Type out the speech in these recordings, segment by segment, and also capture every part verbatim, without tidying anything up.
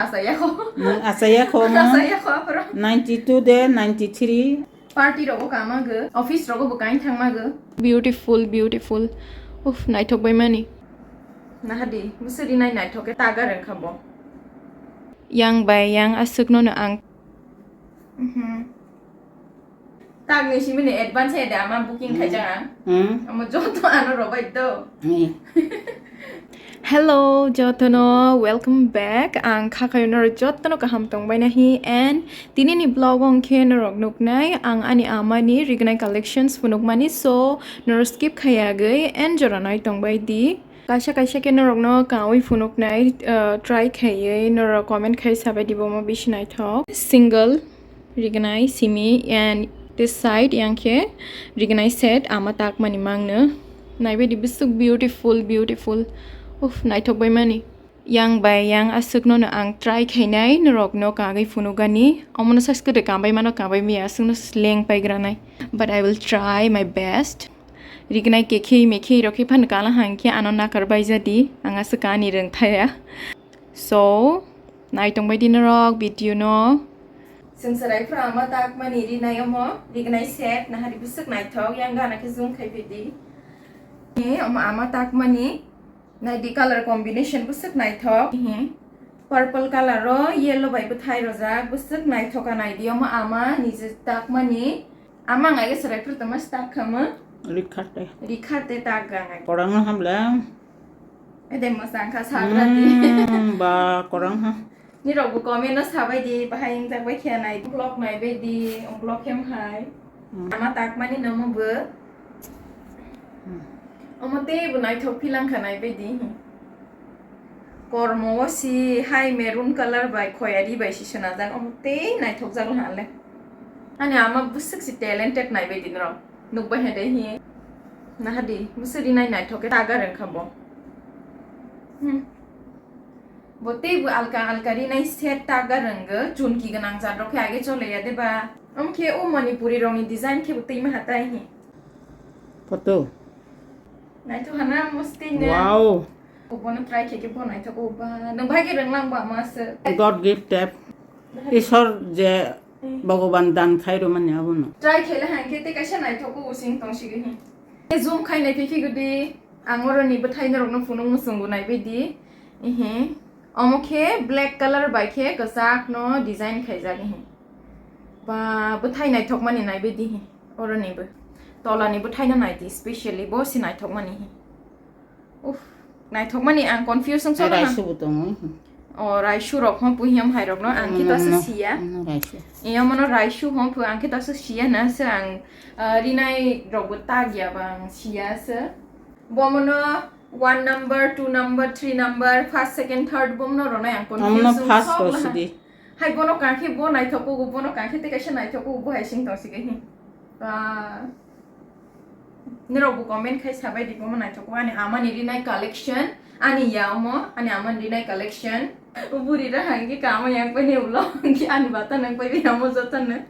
Asayakho. Nwng asayakho mo. Asayakho aphoro. Ninety two de ninety three. Party rogo kamago, office rogo bo kain thangmago. Beautiful, beautiful. Uff, naithok bai mani. Nahadi, musuri nai naithok ke taga rengkha bo. Yang bai yang aswkno no ang. Mhm. Tagni simini advance ede ama booking khaijak ang. Hmm. Amo joto ano robai to. Hmm. Hello, jotono welcome back. Ang kha khayo norok jotono kaham tongbai nahi, and tini ni vlog ong khe norok nuknai ang ani amani Rignai collections phunukmani, so norok skip khayagwi and jora nai tongbai di. Kaisa kaisa khe norokno kaui phunuknai, uh, try khaiwi norok comment khai sabai di, bomo bisi naithok. Single Rignai simi and this side yang khe Rignai set ama takmani mangno. Naibaidi bwswk beautiful, beautiful. Uff, naithok bai mani. Yang bai yang aswkno no ang try khainai, norokno kagwi phunukgani. Omono saskede kambai mano, kambai miya aswkno sleng paigranai. But I will try my best. Rignai kekhei mekhei rok khe phano kala hang khe ano nakar bai jadi, ang aswk ani rwng thaya. So, nai tongbai di norok video no. Chwng chwrai phra ama takmani rinai omo, rignai set, nahari bwswk naithok, yang gana khe zoom khai phi di. Ni omo ama takmani, nai di color combination bwswk naithok. Hi. Purple color o yellow bai bwthai rojak, bwswk naithok a nai di omo ama niji takmani. Ama ngai ge chwrai phra tongma tak khama. Rikhate. Rikhate tak ga ngai. Korang no hamla. Ede mo sangkha sabra di. Hmm, ba korang ha. Ni rok bo comment no sabai di, bahai ingjak bai khe nai, vlog nai bai di, vlog hem hai. Hmm. Ama tak mani no mo bo. Hmm. Omo tei bo naithok philang kha nai bai di. Kormo o si hai maroon color bai khoyari bai si swnajak, omo tei naithok jak le. Ani ama bwswk si talented nai bai di norok. Nukbai hai de hi. Nahadi, bwswk rinai naithok khe taga rwng kha bo. Hmm. Bo tei bo alka alka rinai set taga rwngwi, chunki gwnang jat rok khe age chole ya de ba. Omo khe o Manipuri rok ni design khe bo twi ma hatai hi. Photo. Naithok hana musti ne. Wow. Obono try khe khe bo naithok o ba. Nwng bai khe rwnglang ba ma se. God gifted. Ishwar je Hmm. Bhagavan dan khai rw mani abono. Try khe le hang khe tei kaisa naithok o using tong sigi hi. Zoom khai nai phi phi gudi. Ang oro ni bwthai norok no phunuk muchungo nai bai di. Ehe. Omo khe black color bai khe kwchak no design khaijak ehe. Ba bwthai naithok mani nai bai di hi. Oro ni bo. Tola ni bwthai no nai di specially bo si naithok mani hi. Uff, naithok mani ang confuse wng sok. Raisu bo tongo. O raisu rok hom pu hiyam hai rok no ang khe taso siya. Raisu. Iya mono raisu hom pu ang khe taso siya na se ang, ah, rinai rok bo tag ya ba ang siya se. Bo mono one number, two number, three number, first, second, third bo mono ronai ang confuse wng sok. Hai bono kangkhe bo naithok kugo, bono kangkhe tei kaisa naithok kugo, bo hai sing tong sigi hi. Ba, nirok bo comment khai sabai di, bomo naithok kugo. Ani amani rinai collection, ani ya omo, ani amani rinai collection. Buri ra hangki kama yang pai ne ulo, hangki ani bata nang pai bi amo joto no.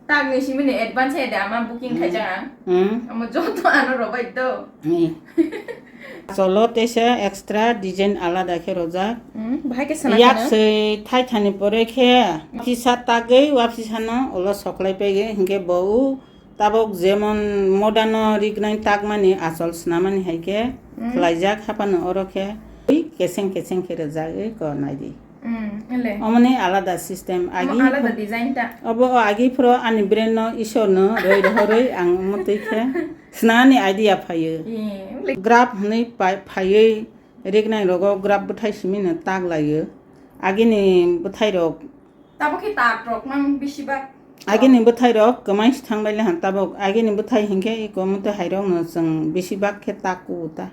Tagni simini advance ede ama booking khaijak ang. Hmm. Amo joto ano robai do. Hmm. Cholo teisa extra design alada khe rojak. Hmm, bahai khe sana. Yak kheno. Sei thaithani pore khe pisa tagwi wa pisa no ulo soklai pegwi hinkhe bo u tabok jemon modern o rignai tagmani achol snamani hai khe hmm khlaijak haphano oro khe keseng keseng khe rwjagwi ko naidi. Mm, ele. Omoni alada system. Omo agi alada pho-, design ta. Obo o agi phoro ani brain no Ishwar no roi rohoroi ang omo twi khe snani idea phaio. Eh, le. Graph hwnwi pai-, phaiwi rignai rogo graph bwthai simi no tak laio. Agini bwthai rok. Tabo khe tak rok mang bisi bak. Agini bwthai rok kwmai si thang bai le han tabok. Agini bwthai hinkhe iko omo twi hai rok no chwng bisi bak khe tak kubu ta.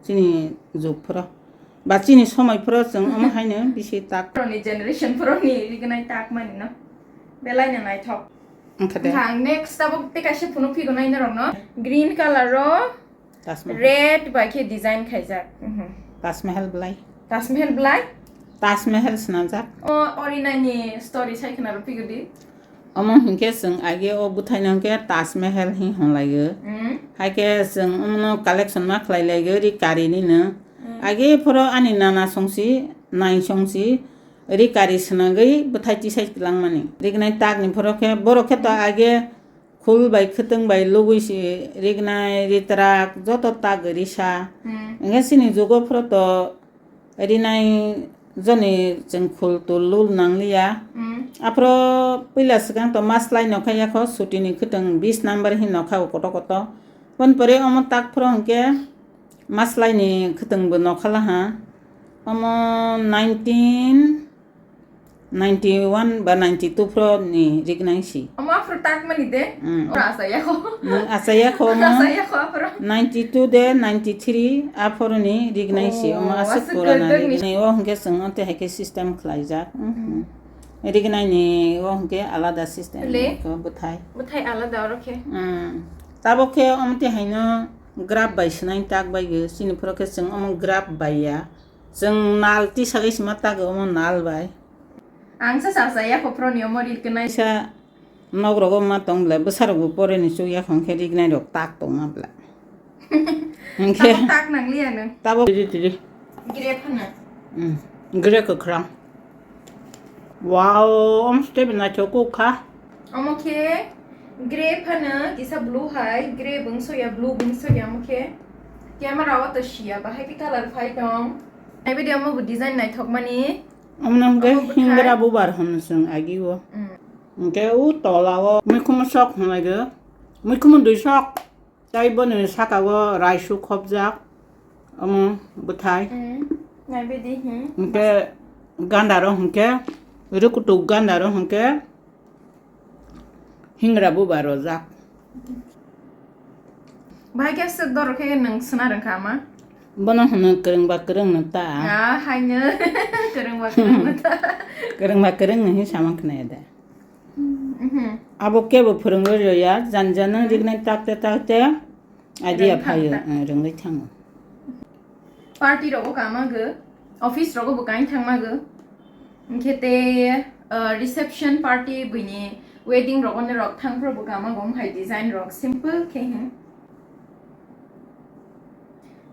Chini jug phoro. Ba chini somoi phoro chwng omo haino bisi tak. Phoroni generation phoroni rignai tak mani no. Belai no naithok. Wngkha de. Wngkha ang next tabok tei kaisa phunuk phigo nai norok no. Green color o Taj Mahal. Red bai khe design khaijak. Mhm. Taj Mahal belai. Taj Mahal belai? Taj Mahal swnamjak. O, orinani story sai khna rw phigo di. Omo hinkhe chwng age o bwthaino hinkhe Taj Mahal hin hwnlaio. Mm. Haikhe chwng omono collection ma khlai laio ri karinino. Mm. Age phoro ani nana songsi, nai songsi, ri kari swnagwi bwthai tisai twlangmani. Rignai takni phoro khe, borok khe to age khul bai khwtwng bai lugui si rignai, ritrak joto tak risa. Hmm. Hwnkhe chini jugo phoro to rinai joni chwng khul tul lul nangliya. Hmm. Aphoro puila swkang to maslai nokha yakho sutini khwtwng bis number hin nokha o koto koto. Boni pore omo tak phoro hwnkhe maslai ni khwtwng bo nokha laha. Omo nineteen ninety one ba ninety two phoro ni rignai si. Omo aphuru tak mani de? Mm. Ora asa yakho. Nwng asa yakho omo. Asa yakho aphuru. Ninety two de, ninety three aphuru ni rignai si. Oh, omo aswk aswk purana kwrwngni. Rignai o hwnkhe chwng onte hai khe system khlaijak. Mm. Rignai ni o hwnkhe alada system. Le? Ko bwthai. Bwthai alada oro khe. Mm. Tabok khe omo te haino graph bai swnai tak bai bo. Chini phoro khe chwng omo graph bai ya. Chwng nal tisagwi sima tago omo nal bai. Ang sa sa sa ya kophro ni omo ri kwnai. Sa nok rogo ma tong bla bwsa rok bo pore ni chuk ya khon khe rignai rok tak tong ma bla. Hwnkhe tabok tak nang liya no. Tabok tiri tiri. Gire phana. Mm. Gire kwkhwrang. Wow, om step na chok kha. Omo khe grey phano kisa blue hai, grey bwng soya, blue bwng soya omo khe. Camera o to siya, bahai khe color phai tong. Nai video omo bo design naithok mani. Omo no hwnkhe omo bwthai. Hingra bubar hwn chwng agi o. Mm. Hwnkhe u tola o mikhumu sok hwnlai do. Mikhumu dui sok. Tai boni saka o raisu khopjak, omo bwthai. Mm, naibidi, hmm. Hwnkhe gandaro hwnkhe, rwkutuk gandaro hwnkhe, hingra buba rojak. Bahai khe swk doro khe nwng suna rwngkha ama? Bono hwno kwrwngba kwrwngno ta. Ah, haino kwrwngba kwrwngno ta. Kwrwngba kwrwngno hin samang khna ya de. Mhm. Abo kebo phwrwngwi rwya, jani jani rignai takte takte idea phaio, eh, rwngwi thango. Party rogo kama go, office rogo bo kain thangma go. Hwnkhe tei, eh, reception party buini wedding rogo norok thangphro bo kama go, hai design rok simple khe hin.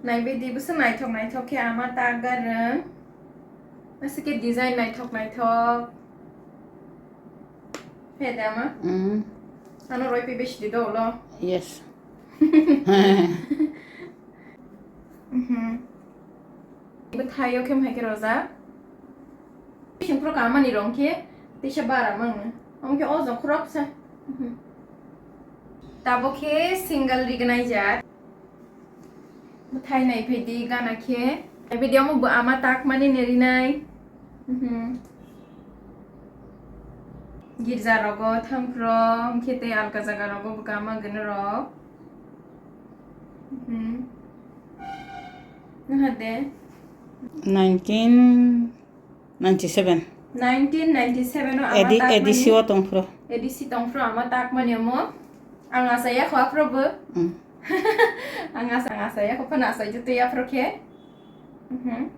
Naibidi bwswk naithok naithok khe ama tak garwng. Aswk khe design naithok naithok. Phe de ama? Mm. Ano roi pi besi di dolo. Yes. Mhm. Bwthai o khe hai khe rojak. Singpro kamani rong khe teisa bara mangno. Omo khe o jok khoroksa. Mhm. Tabok khe single rignai jak. Bwthai nai phaidi gana khe. Nai phaidi omo bo ama tak mani nerinai. Mhm. Girja rogo thangphro, hwnkhe tei alka jaga rogo bo kama gwnwi rok. Mhm. Nahade. Nineteen ninety seven. Nineteen ninety seven o ama A D, tak A D C mani, o tongphro. A D C tongphro ama tak mani omo. Ang asai ya kho aphro bo. Mm. Ang asa, ang asai ya kho phano asai jotoi aphro khe. Mhm.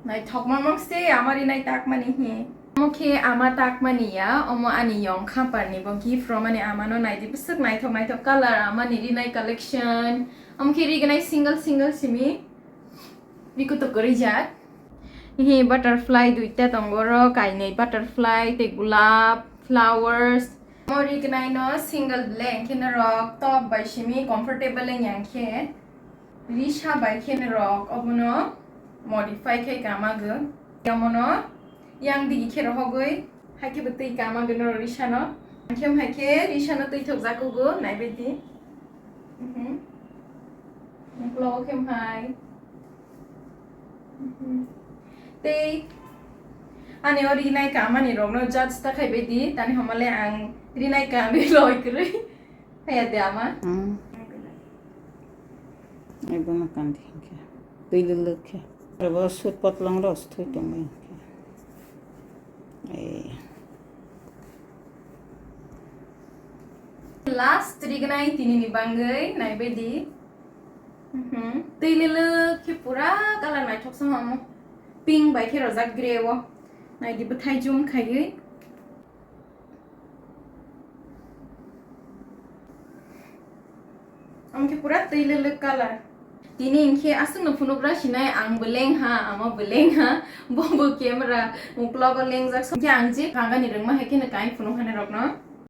Naithokma mokse ama rinai tak mani hi. Omo khe ama tak mani ya, omo ani yong khampar ni bo gift romani ama no naidi bwswk naithok naithok color ama ni rinai collection. Omo khe rignai single single simi. Rikutuk kwrwi jak. Hi butterfly duita tongo oro, kainwi butterfly tei gulab, flowers. Omo rignai no single bele hwnkhe norok top bai simi comfortable wng ya hwnkhe risa bai khe norok obono modify khai kama go. Omono yang digi khe rohogwi hai khe bo twi kama go norok risa no. Hwnkhe hai khe risa no twi thok jak kugo naibaidi. Mhm. Uklogo khe hai. Mhm. Tei ani o rinai kamani rokno judge ta khai baidi, tani hamale ang rinai kami loi kwrwi. Haya de ama. Mm. Ebono kandi hinkhe. Twi lwlwk khe. Abo sut potlang rok se thwi tongwi hinkhe. Eh. Last rignai tini ni bangwi naibaidi. Mhm. Twi lwlwk khe pura color naithok se omo. Pink bai khe rojak grey o. Naidi bwthai jum khaiwi. Omo khe pura twi lwlwk color. Tini hinkhe aswkno phunukra sinai, ang bo lengha, amo bo lengha, bo bo camera uklogo lengjak. Hinkhe ang je kangani rwngma hai kheno kain phunukhanai rokno.